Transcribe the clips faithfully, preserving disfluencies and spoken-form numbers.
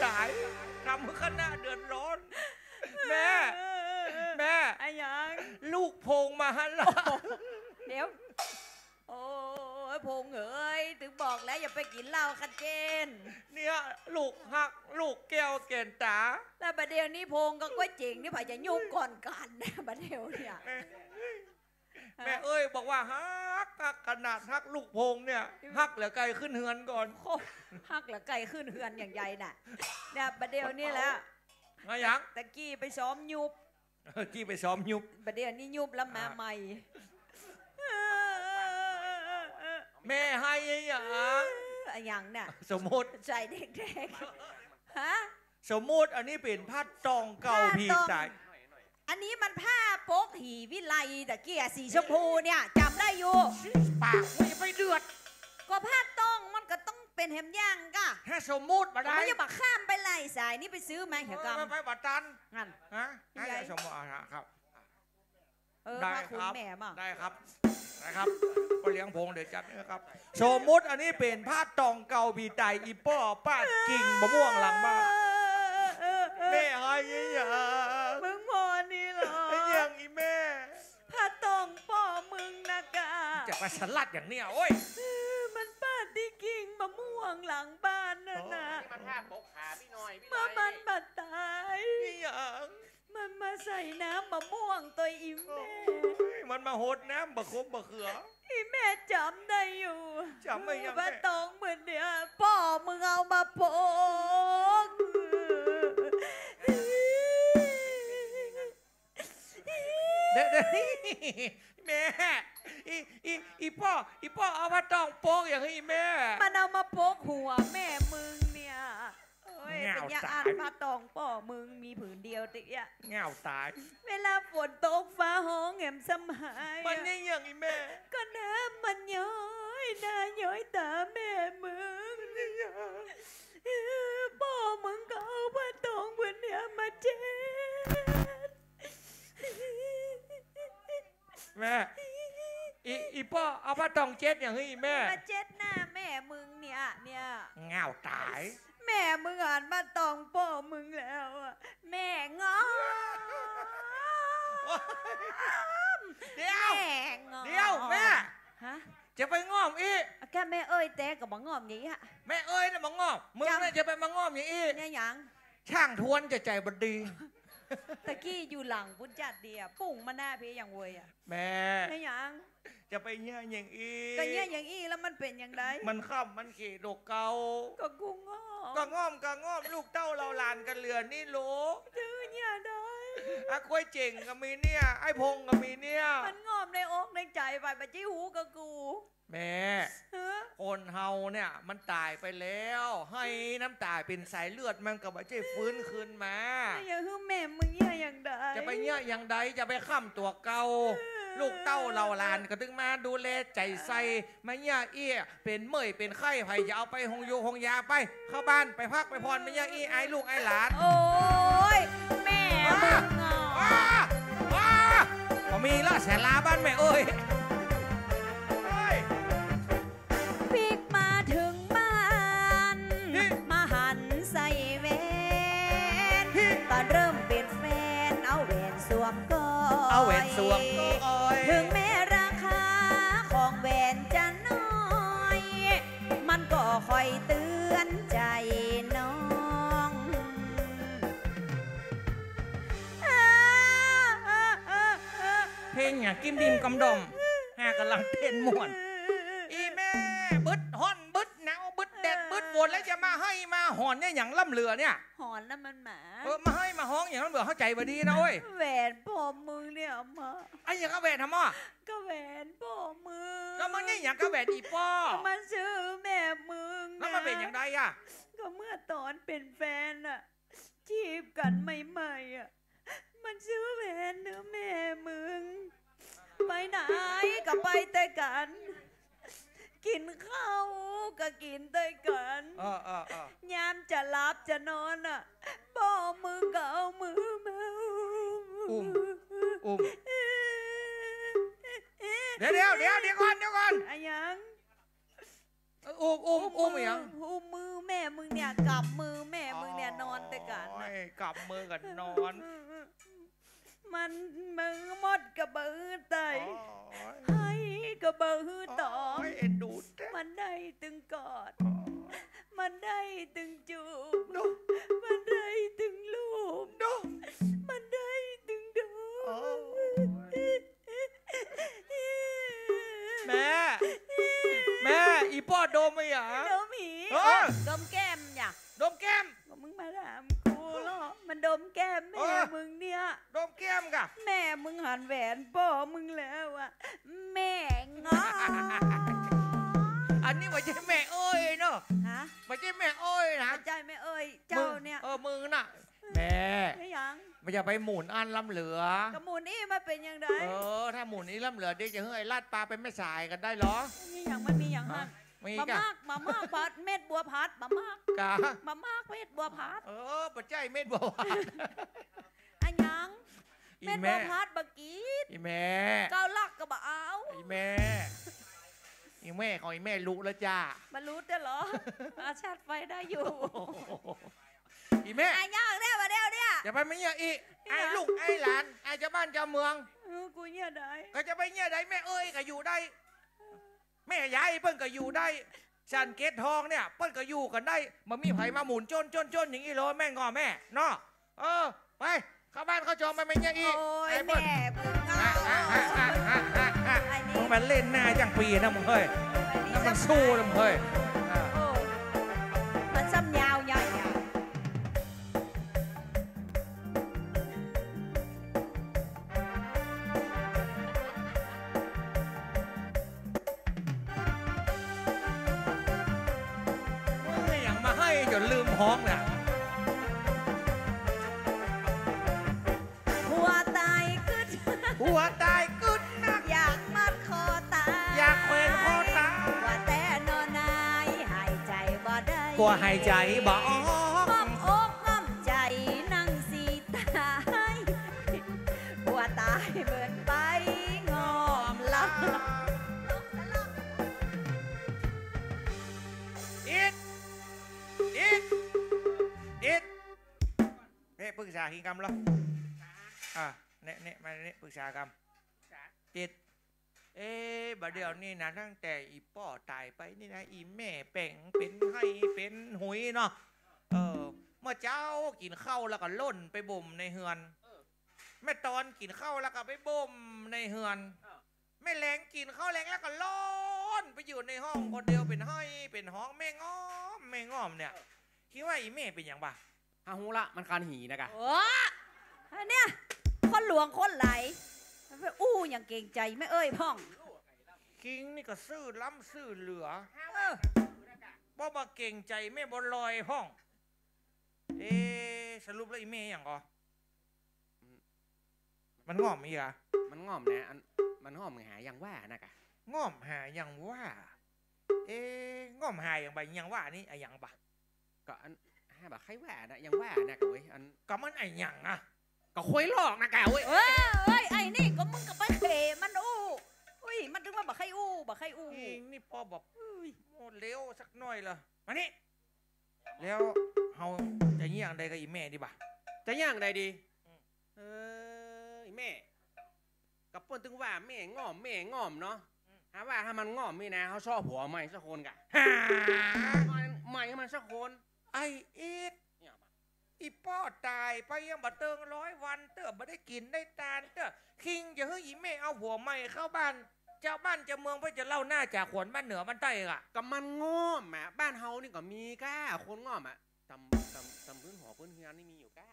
ต๋าย ทำหื้อคณะเดือดร้อน แม่ แม่ อะหยัง ลูกโพงมาหาลา เดี๋ยว โอ้ย โพงเอ๋ย ตึงบอกแล้วอย่าไปกิ๋นเหล้าค่ะเจ้น เนี่ย ลูกฮัก ลูกแก้วแก่นต๋า แล้วบ่าเดี่ยวนี้โพงกับก๊วยเจ๋งนี่ใผจะยุบก่อนกั๋น บ่าเดี่ยวเนี่ย แม่ แม่เอ้ย บอกว่าฮัก ฮัก ขนาดฮักลูกโพงเนี่ย ฮักเหลือใก่ขึ้นเฮือนก่อน โอ้ ฮักเหลือใก่ขึ้นเฮือนอย่างใหญ่น่ะ เนี่ย บ่าเดี่ยวนี้แหละ อะหยัง ตะกี้ไปซ้อมยุบ เออ กี้ไปซ้อมยุบ บ่าเดี่ยวนี้ยุบแล้วมาใหม่ แม่ให้อะหยัง อะหยังน่ะ สมมุติ ใส่แดงๆ ฮะ สมมุติอันนี้เป๋นผ้าตองเก่า ผ้าตอง ผีต๋าย อันนี้มันผ้าปกหีวิไลตะกี้อะ สีชมพูเนี่ย จ๋ำได้อยู่ ปากมึงอย่าไปเดือด ก็ผ้าตองมันก็ต้องเป๋นแหมอย่างก่ะ ถ้าสมมุติบ่าได้ มึงอย่าบ่าข้ามไปไล่สายนี่ไปซื้อมาเหียกำ ไป ไปบ่าตัน งั้น ฮะ ให้ ใหญ่ สมมุติ อ่ะ ครับ เออ ได้ ผ้าคลุม ครับ แม่มา ได้ครับ ได้ครับ ป้อเลี้ยงโพงเดี๋ยวจัดให้ครับ สมมุติอันนี้เป๋นผ้าตองเก่าผีต๋าย อี่ป้อปาดกิ่งมะม่วงหลังบ้าน เออ เออ เออ แม่ให้อะหยัง มึงหมอนี่เหรอ อะหยังอี่แม่ ผ้าตองป้อมึงนะก่ะ จะไปสลัดอย่างเนี้ย โอ้ย เออ มันปาดตี้กิ่งมะม่วงหลังบ้านนั่นน่ะ โอ้ นี่มันผ้าปกขาพี่หน่อย พี่หน่อย เมื่อมันบ่าต๋าย อะหยัง มันมาใส่น้ำมะม่วงตวยอี่แม่ โอ้ย มันมาหดน้ำบ่าขมบ่าเขือ อี่แม่จ๋ำได้อยู่ จ๋ำไม่ยัง ผ้าตองเปิ้นเนี่ย ป้อมึงเอามาปก เดี๋ยว เดี๋ยว แม่ อี่ อี่ อี่ป้อ อี่ป้อเอาผ้าตองปกอย่างอี้แม่ มันเอามาปกหัวแม่มึงเนี่ย โอ้ย เหงา เป๋นยาอ่าน ต๋าย ผ้าตองป้อมึงมีผืนเดียวติอะ เหงาต๋าย เวลาฝนตกฟ้าฮ้องแหมสำหาย มันอะ ยังอย่างอี้แม่ ก็น้ำมันย้อยหน้าย้อยต๋าแม่มึง มันยังอย่าง ป้อมึงก็เอาผ้าตองเปิ้นเนี่ยมาเช็ด แม่ อี่ อี่ป้อเอาผ้าตองเช็ดอย่างอี้แม่ มาเช็ดหน้าแม่มึงเนี่ย เนี่ย เหงาต๋าย แม่มึงหันมาตองป้อมึงแล้วอะ แม่งอม เดี๋ยว แม่งอม เดี๋ยวแม่ ฮะ จะไปงอมอี้ อะ ก็แม่เอ้ยแต๊ก็บ่งอมอย่างอี้อะ แม่เอ้ยน่ะบ่งอม มึงน่ะ จ๋ำ จะไปมางอมอย่างอี้ เนี่ยหยัง ช่างทวนจะใจ๋บ่ดี ตะกี้อยู่หลังปุ้นจัดเดีย ปุ้งมาหน้าพี้อย่างเวยอะ แม่ แม่หยัง จะไปเยียะอย่างอี้ ก็เยียะอย่างอี้แล้วมันเป๋นอย่างใด มันค่ำมันเขตกเก่า ก็กูงอม ก็งอม ก็งอม ลูกเต้าเหล่าหลานก็เหลือนี่โหละ จื้อเยียะได้ อะ ก๊วยเจ๋งก็มีเนี่ย ไอ้พงก็มีเนี่ย มันงอมในอกในใจ๋ไป บ่ใจ้ฮู้กับกู แม่ ฮะ คนเฮาเนี่ยมันต๋ายไปแล้ว ไห้น้ำต๋าเป๋นสายเลือดมันก็บ่ใจ้ฟื้นคืนมา อย่าหื้อแม่มึงเยียะอย่างใด จะไปเยียะอย่างใด จะไปค่ำตั๋วเก่า ลูกเต้าเหล่าหลานก็ตึงมาดูแลใจ๋ใส่ มาเยียะอี้ เป๋นเมื่อยเป๋นไข้ ใผจะเอาไปโฮงยูโฮงยา ไป เข้าบ้านไปพักไปผ่อน มาเยียะอี้ อายลูกอายหลาน โอ้ย แม่มึงงอ ว้า ว้า บ่มีละศาลาบ้านแม่เอ้ย เฮ้ย ปิ๊กมาเถิงบ้าน ฮิ มาหันใส่แหวน ฮิ ต๋อนเริ่มเป๋นแฟน เอาแหวนสวมก้อย เอาแหวนสวมก้อย เถิงแม้ราคาของแหวนจะน้อย มันก็ค่อยเตื๋อนใจ๋น้อง เพลงหยัง กิมดิมกำดอม หากำลังเต้นม่วน อี่แม่ บึดฮ้อน บึดหนาว บึดแดด บึดฝน แล้วจะมาไห้มาฮ้องเยียะหยังล้ำเหลือเนี่ย ฮ้องน้ำมันหมา เออ มาไห้มาฮ้องหยังล้ำเหลือ เข้าใจ๋บ่ดีนะเว้ย แหวนป้อมึงเนี่ยมา อะหยังกับแหวนหาหม้อ ก็แหวนป้อมึง แล้วมันนี่หยังกับแหวนอี่ป้อ ก็มันซื้อแม่มึงนะ แล้วมันเป๋นอย่างใดอะ ก็เมื่อต๋อนเป๋นแฟนน่ะ จีบกั๋นใหม่ๆ อะ มันซื้อแหวนหื้อแม่มึง ไปไหนก็ไปตวยกั๋น กิ๋นข้าวก็กิ๋นตวยกั๋น เออ เออ เออ ยามจะหลับจะนอนน่ะ ป้อมึงก็เอามือมา อุ้ม อุ้ม เดี๋ยว เดี๋ยว เดี๋ยว เดี๋ยวก่อน เดี๋ยวก่อน อะหยัง เออ อุ้ม อุ้ม อุ้มหยัง อุ้มมือแม่มึงเนี่ย กำมือแม่มึงเนี่ย นอนแต่กั๋นน่ะ โอ้ย กำมือกั๋นนอน มัน มึงหมดก็บ่หื้อไต้ โอ้ย ไห้ก็บ่หื้อตอบ โอ้ย เอ็นดูแต๊ มันได้ตึงกอด โอ้ย มันได้ตึงจูบ เนาะ มันได้ตึงลูบ เนาะ มันได้ตึงดม โอ้ย แม่ แม่ อี่ป้อดมอะหยัง ดมหี เออ ดมแก้มเนี่ย ดมแก้ม ก็มึงมาถามกูเนาะ มันดมแก้มแม่ เออ มึงเนี่ย ดมแก้มก่ะ แม่มึงหันแหวนป้อมึงแล้วอะ แม่งอ อันนี้บ่ใจ้แม่เอ้ยเนาะ ฮะ บ่ใจ้แม่เอ้ยนะ บ่ใจ้แม่เอ้ย เจ้าเนี่ย มึง เออ มึงน่ะ แม่ ไม่หยัง มันจะไปหมุนอันล้ำเหลือ ก็หมุนอี้มันเป๋นหยังใด เออ ถ้าหมุนอี้ล้ำเหลือ เดี๋ยวจะหื้อไอ้ลาดปาไปแม่สายกั๋นได้เหรอ มีหยัง มันมีหยัง ฮะ หั้น มีก่ะ บ่มาก บ่มาก ผัดเม็ดบัวผัด บ่มาก ก่ะ บ่มาก เม็ดบัวผัด เออ บ่ใจ้เม็ดบัวผัด อะหยัง อี่แม่ เม็ดบัวผัดบ่กิ๋น อี่แม่ เกาลัดก็บ่เอา อี่แม่ อี่แม่ของอี่แม่ลุแล้วจ้า บ่ลุแล้วเหรอ อา ชาร์จไฟได้อยู่ อี่แม่ อะหยังเนี่ย บ่าเดี่ยวเนี่ย จะไปมาเยียะอี้ ไม่ ไอ้ เอา ลูกไอ้หลาน ไอ้จาวบ้านจาวเมือง เออ กูเยียะได้ ก็จะไปเยียะได้ แม่เอ้ยก็อยู่ได้ แม่ใหญ่เปิ้นก็อยู่ได้ สันเกตทองเนี่ย เปิ้นก็อยู่กั๋นได้ บ่มีใผมาหมุนจ้นจ้นจ้นอย่างอี้เลย แม่งอแม่เนาะ เออ ไป เข้าบ้านเข้าจองไป แม่เยียะอี้ โอ้ย ไอ้เปิ้น แม่มึงอ่ะ อ่ะ อ่ะ อ่ะ อ่ะ อ่ะ ไอ้นี่ มึงมาเล่นหน้าอย่างปี้นะมึงเฮ้ย ไอ้นี่ น้ำมันสู้นะมึงเฮ้ย อ่ะ โอ้ มันซ้ำยาวใหญ่อะ เมื่อยหยังมาไห้จ๋นลืมฮ้องเนี่ย หัวตายกึ๊ด หัวตายกึ๊ดนัก อยากมัดคอต๋าย อยากแขวนคอต๋าย ว่าแต่นอนหาย หายใจ๋บ่ได้ กลัวหายใจ๋บ่ออก ง่อมอกง่อมใจ๋นั่งสี ต๋าย หัวต๋ายเปิ้นไปง่อมลับ อิด อิด อิด เน่ย ปึกษากิ๋นกำละ อ่ะ เน่ย เน่ย มาเน่ย ปึกษากำ จิต เอ๊ะ บ่าเดี่ยวนี้นะ ตั้งแต่อี่ป้อต๋ายไปนี่นะ อี่แม่แป๋งเป๋นไห้เป๋นหุยเนาะ เออ เมื่อเจ๊ากิ๋นข้าวแล้วก็ล่นไปบ่มในเฮือน เออ แม่ตอนกิ๋นข้าวแล้วก็ไปบ่มในเฮือน เออ แม่แลงกิ๋นข้าวแลงแล้วก็ล่นไปอยู่ในห้องคนเดียว เป๋นไห้เป๋นฮ้อง แม่ง่อม แม่ง่อมเนี่ย เออ คิดว่าอี่แม่เป๋นหยังบ่า ฮะ ฮู้ละ มันคันหี่นะกะ โอ้ อันเนี้ย คนหลวงคนไหล ไปอู้หยังเกรงใจ๋แม่เอ้ยพ่อง คิงนี่ก็ซื่อล้ำซื่อเหลือ เออ บ่มาเกรงใจ๋แม่บัวลอยพ่อง เอ๊ะ สรุปแล้วอี่แม่หยังก่อ อืม มันง่อมอีกอะ มันง่อมนะ อัน มันง่อมหาอย่างว่านะกะ ง่อมหาอย่างว่า เอ๊ะ ง่อมหาอย่างบ่า อย่างว่านี่อะหยังบ่า ก็อัน หาบ่าใค่ว่านะ อย่างว่านะกะเว้ย อัน ก็มันอะหยังอะ ก็ควยลอกนะกะเว้ย เอ้ย เอ้ย ไอ้นี่ก็มึงก็ไปเขมันอู้ อุ้ย มันตึงว่าบ่ใค่อู้ บ่ใค่อู้ นี่ นี่ป้อแบบ อุ้ย โม่เร็วสักหน่อยละ มานี่ แล้วเฮาจะเยียะอันใดกับอี่แม่ดีบ่า จะเยียะอันใดดี อืม เออ อี่แม่ ก็เปิ้นตึงว่าแม่ง่อม แม่ง่อมเนาะ อืม หาว่าถ้ามันง่อมนี่นะ เฮาเซาะผัวใหม่สักคนกะ ฮะ ใหม่ ใหม่ให้มันสักคน ไอ้อิด เนี่ย อี่ป้อต๋ายไปยังบ่เติงร้อยวันเตื้อ บ่ได้กิ๋นได้ตานเตื้อ คิงจะหื้ออี่แม่เอาผัวใหม่เข้าบ้าน จาวบ้านจาวเมืองเปิ้นจะเล่าหน้าจ๋าขวัญบ้านเหนือบ้านใต้กะ ก็มันง่อมอะ บ้านเฮานี่ก็มีก้า คนง่อมอะ ต๋าม ต๋าม ต๋ามพื้นหอพื้นเฮือนนี่มีอยู่ก้า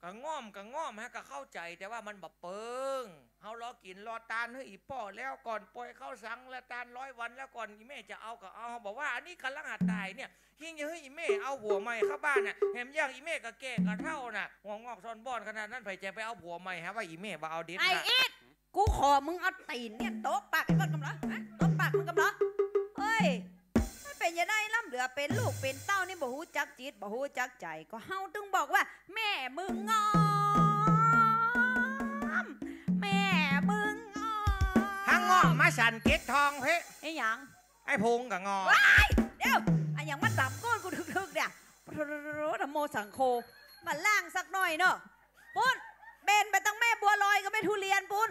ก็ง่อม ก็ง่อม ฮะ ก็เข้าใจ๋ แต่ว่ามันบ่เปิง เฮาลอกิ๋นลอตานหื้ออี่ป้อแล้วก่อน ป่อยเข้าสังแล้วตานร้อยวันแล้วก่อน อี่แม่จะเอาก็เอา บอกว่าอันนี้ก๋ำลังหาต๋ายเนี่ย คิงจะหื้ออี่แม่เอาผัวใหม่เข้าบ้านน่ะ แถมอย่างอี่แม่ก็แก่ก็เฒ่าน่ะ หัวงอกซ้อนบ้อนขนาดนั้น ใผจะไปเอาผัวใหม่ ฮะ ว่าอี่แม่บ่เอาเด็ดขาด ไอ้อิด กูขอมึงเอาตี๋นเนี่ยตบปากไอ้เปิ้นกำลัง ฮะ ตบปากมึงกำลัง เฮ้ย มันเป๋นจะได้ล้ำเหลือ เป๋นลูกเป๋นเต้านี่บ่ฮู้จักจิต บ่ฮู้จักใจ๋ ก็เฮาตึงบอกว่า แม่มึงง่อม แม่มึงง่อม หาง่อมมาสันเกตทองเฮ้ย ไอ้หยัง ไอ้พงก็ง่อม ว้าย เอ้า อะหยังมาต๋ำก้นกูถึกๆ เนี่ย นะโมสังโฆ มาล้างสักหน่อยเนาะ ปุ้น เบนไปตังแม่บัวลอยกับแม่ทุเรียนปุ้น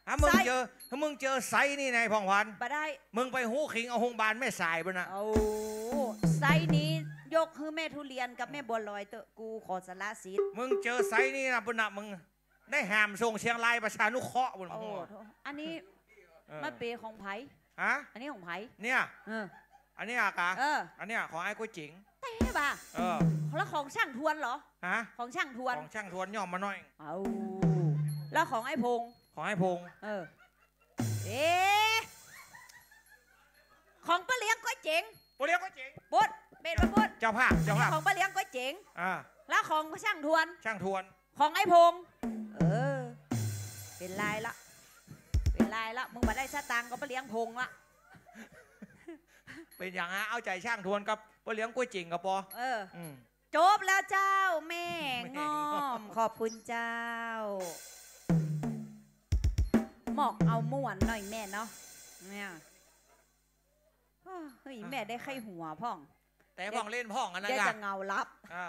ถ้ามึง ไซ เจอ ถ้ามึงเจอไซส์นี่นะ ไอ้ผ่องผัน บ่ได้ มึงไปฮู้คิงเอาโฮงบาลแม่สายปุ้นนะ โอ้ ไซส์นี้ยกหื้อแม่ทุเรียนกับแม่บัวลอยเต๊อะ กูขอสละสิทธิ์ มึงเจอไซส์นี่นะปุ้นนะ มึงได้หามส่งเชียงรายประชานุเคราะห์ปุ้น โอ้ มึง โธ่ อันนี้ เออ มันเป๋นของใผ ฮะ อันนี้ของใผ เนี่ย เออ อันเนี้ยกะ เออ อันเนี้ยของไอ้ก๊วยเจ๋ง แต๊บ่ะ เออ แล้วของช่างทวนเหรอ ฮะ ของช่างทวน ของช่างทวนย่อมมาหน่อย เอ้า แล้วของไอ้พงษ์ ของไอ้พงษ์ เออ เอ๊ะ ของป้าเลี้ยงก๊วยเจ๋ง ป้าเลี้ยงก๊วยเจ๋ง ปุ้น เป๋นมาปุ้น เจ้าภาพ เจ้าภาพ ของป้าเลี้ยงก๊วยเจ๋ง อ่า แล้วของช่างทวน ช่างทวน ของไอ้พงษ์ เออ เป๋นลายละ เป๋นลายละ มึงบ่ได้สตางค์ก็ป้าเลี้ยงพงษ์ละ เป๋นหยังอะ เอาใจ๋ช่างทวนกับป้าเลี้ยงก๊วยเจ๋งก็ปอ เออ อืม จบแล้วเจ้า แม่ แม่ ง่อม ง่อม ขอบคุณเจ้า มอกเอาม่วนหน่อยแม่เนาะ เนี่ย โอ้ย แม่ได้ใค่หัวพ่อง แต่พ่องเล่นพ่องอันนั้น เดี๋ยวจะเหงาหลับ อ่า